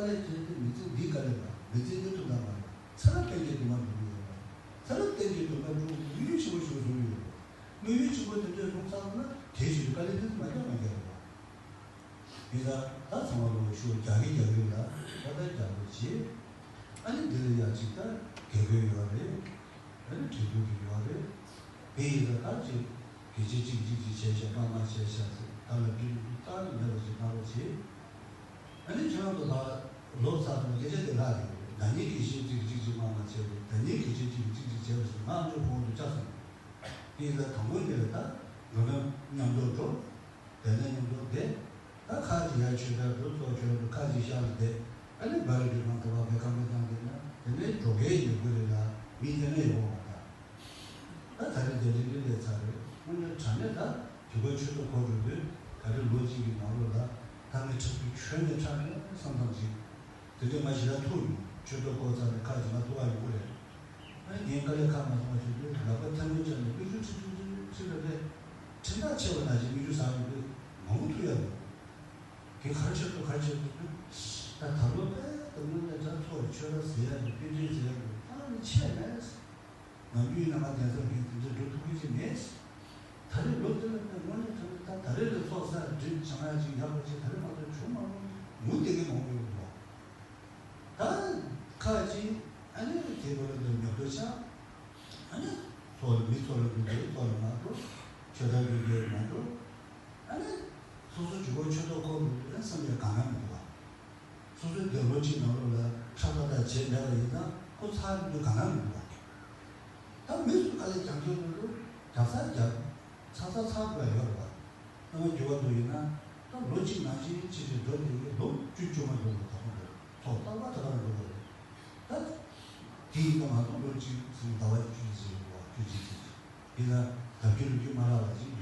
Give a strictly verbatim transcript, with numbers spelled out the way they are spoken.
དཀའ་ལས་བརྒྱབ་སྟེ་མི་ཚེ་འདི་དཀའ་ལས་དང་མི་ཚེ་འདི་ཐུགས་དམ་པ་རེད། ཚེ་རབས་གཏན་གྱི་འདུན་པ་འགྲུབ་ཀྱི་ཡོད་པ། ཚེ་རབས་གཏན་གྱི་འདུན་པ་འགྲུབ་དམིགས་ཡུལ་ཆེན་པོ་ཞིག་བཟུང་ཡོད་པ། དམིགས་ཡུལ་ཆེན་པོ་དེ་འདྲ་བཟུང་ཚར་ན་དེ་བཞིན་དཀའ་ལས་འདི་མ་བརྒྱབ་མ་བརྒྱབ་པ། ཡིན་ཙང་ད་ཚང་མ་ལོ་ཤུགས་རྒྱག་གི་རྒྱག་གི་ལ་ད་ལྟ་རྒྱག་དགོས་བྱེད། ཨ་ནི་འདི་ལ་ཡང་ཅིག་ད་དགེ་བསྐོས་ཡོད་རེད། ཨ་ནི་དྲན་སྐུལ་གྱི་ཡོད་རེད། དེ་ཡིན་ཙང་ད་ཅིག་དགེ་བྱེད་གཅིག་གཅིག་གཅིག་བྱས་བྱས་མང་མང་བྱས་བྱས་ཟེར་ད་ལ་འབྲི་རྩ་ནས་མེད་པ་ཞིག་གནང་རོགས་བྱེད། ཨ་ནི་ཁྱེད་རང་ཚོ་ད་ལོ་ཚར་སོང་། སྐད་ཆ་དེ་ལྷག་རེད། ཟླ་ཉིན་དགེ་བཤེས་གཅིག་གཅིག་གཅིག་མང་མང་བྱས་རེད། ཟླ་ཉིན་དགེ་བཤེས་གཅིག་གཅིག་གཅིག་བྱས་པ་སོང་ང་ཨ་མཆོག་ཁོང་དུ་བཅར་སོང་། དེ་ཡིན་ཙང་དང་པོ་འདི་ལ་ད་འགྲོ་ན་མཉམ་དུ་འགྲོ། བསྡད་ན་མཉམ་དུ་བསྡད། ད་ཁ་ཅིག་ཡར་ཆོས་གྲྭར་འགྲོ། ཚོགས་ཆོས་འགྲོ། ཁ་ཅིག་ཤག་ལ་བསྡད། ཨ་ནི་སྦ་རི་འགྲུལ་ཁང་དུ་བ་བའི་ཁང་པའི་སྟེང་བསྡད་ན་དེ་ནས་འགྲོ་མཁན་ཡོད་དགོས་རེད་ལ་མི་བསྡད་ན་ཡོང་བ་མ་རེད། ད་ད་རེས་དེ་རིང་འདི་སླེབས་ཚར་རེད། དངོས་གནས་དྲང་གནས་ད་དུས་འཁོར་ཆོས་ཐོག་གོ་འགྲོ་དུས་ད་རེས་ལོ་གཅིག་གི་ནང་ལོགས་ལ་ད་ངས་འཁྲབ་རྒྱུ་ཁྱོན་ནས་ཁྲབ་ནས་བསམ་བཏང་ཅིག་དེ་དུས་ང་ཞེ་དྲག་ཐུག་ཡོང་། ཆོས་ཐོག་གོ་ཚར་ནས་ཁ་ཅིག་ང་ཐུག་ག་ཡོང་གི་རེད། ཨ་ངས་དཀའ་ལས་ཁག་མ་སོང་བ་བྱེད་དུས་ལག་པ་ཐལ་མོ་སྦྱར་ནས་མིག་ཆུ་ཁྲིག་ཁྲིག་ཁྲིག་ཁྲིག་རེད་པས། འཕྲིན་ཐག་ཆད་པ་ནང་བཞིན་མིག་ཆུ་ཟག་ཡོང་དུས་མང་པོ་ཐུག་ཡ་འདུག་དེ་ག་རེ་བྱེད་དགོས་ག་རེ་བྱེད་དགོས་ད་ད་ལོ་དཔེ་དང་དངོས་གནས་དྲ་ཚོགས་ཆོས་ར་ཟེར་ཡ་འདུག་དཔེ་འདྲེན་ཟེར་ཡ་འདུག་ད་ནི་ཆད་མེད། ནམ་རྒྱུན་ཡིན་ན་ང་གདན་ས་རྒྱུན་དེ་འདྲ་འགྲོ་ཐུབ་ཀྱི་ཅིག་མེད། ད་རེས་ལོ་དེ་ལ་དཔེ་དངོས་གནས་དྲང་གནས་ད་ད་རེས་ལས་ཚོགས་བསགས་སྒྲིབ་སྦྱང་ཡ་ཅིག་ཡག་པོ་ཅིག་ད་རེས་མ་གཏོགས་བྱུང་མ་མྱོང་། ངུ་བསྡད་མཁན་མང་པོ་ཡོད་འདུག་ད་ཁ་ཅིག་ཨ་ནི་དེ་བར་དུ་ཉོབ་ཏོ་ཆགས། ཨ་ནི་ཚོགས་ལ་མི་ཚོགས་ལ་འགྲོ་དགོས་ཚོགས་ལ་མ་འགྲོ། ཆོས་དར་འགྲོ་དགོས་མ་འགྲོ། ཨ་ནི་སོ་སོ་གྲོད་ཁོག་ཆོས་ཐོག་ཁོག་འགྲོ་དགོས་ན་བསམ་ཡ་གང་ག་མི་འདུག་བ། སོ་སོའི་དེ་ལོ་གཅིག་ནང་ལོགས་ལ་ཁྲག་ཏག་ཏག་བྱས་མེད་པ་ཡིན་ཙང་ཁོ་ཚར་འདུག་གང་ག་མི་འདུག་བ། ད་མི་སུ་དཀའ་ལས་རྒྱག་རྒྱུ་ལོ་ལོ་རྒྱག་ས་རྒྱག་ཚར་ཚར་ཚར་དགོས་ཡོད་རེད་བ། སྣང་བ་འགྱུར་བ་འདུག་ཡིན་ན་ད་ལོ་གཅིག་ནང་བཞིན་ཅི་ཞིག་འགྲོ་དེ་ཡིན་ལོ་བཅུ་བཅོ་ལྔ་འགྲོ་ལ་ད་ཁོ་འགྲོ་ཚོགས་རྟག་པར་ད་ག་རང་འགྲོ་དགོས་རེད། ད་དེ་ཡིན་ན་མ་གཏོགས་ལོ་གཅིག་ཚུན་ཟླ་བ་བཅུ་ཞིག་ཡོད་རེད་བ། བཅུ་གཅིག་ཚུན་ཡིན་ན་ལྡབ་ཀྱི་ལོ་རྒྱུས་མ་རག་ལ་ཅིག